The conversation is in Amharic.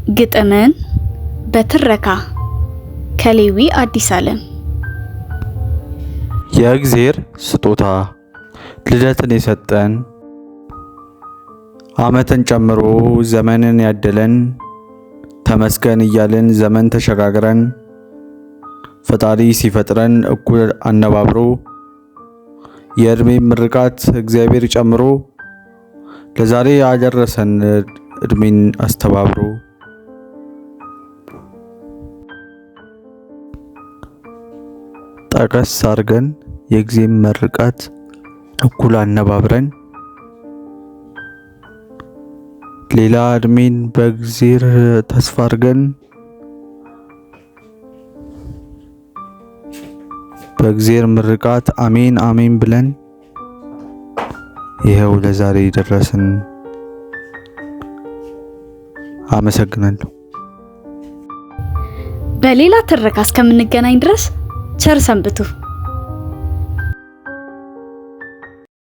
ግጥምን በትረካ ከሌዊ አዲስ ዓለም። የእግዜር ስጦታ ልደትን የሰጠን፣ ዓመትን ጨምሮ ዘመንን ያደለን፣ ተመስገን እያልን ዘመን ተሸጋግረን፣ ፈጣሪ ሲፈጥረን እኩል አነባብሮ፣ የእድሜ ምርቃት እግዚአብሔር ጨምሮ ለዛሬ ያደረሰን እድሜን አስተባብሮ። ጠቀስ አርገን የጊዜን ምርቃት እኩል አነባብረን፣ ሌላ እድሜን በእግዜር ተስፋ አርገን፣ በእግዜር ምርቃት አሜን አሜን ብለን ይኸው ለዛሬ ደረስን። አመሰግናለሁ። በሌላ ትረካ እስከምንገናኝ ድረስ ቸር ሰንብቱ።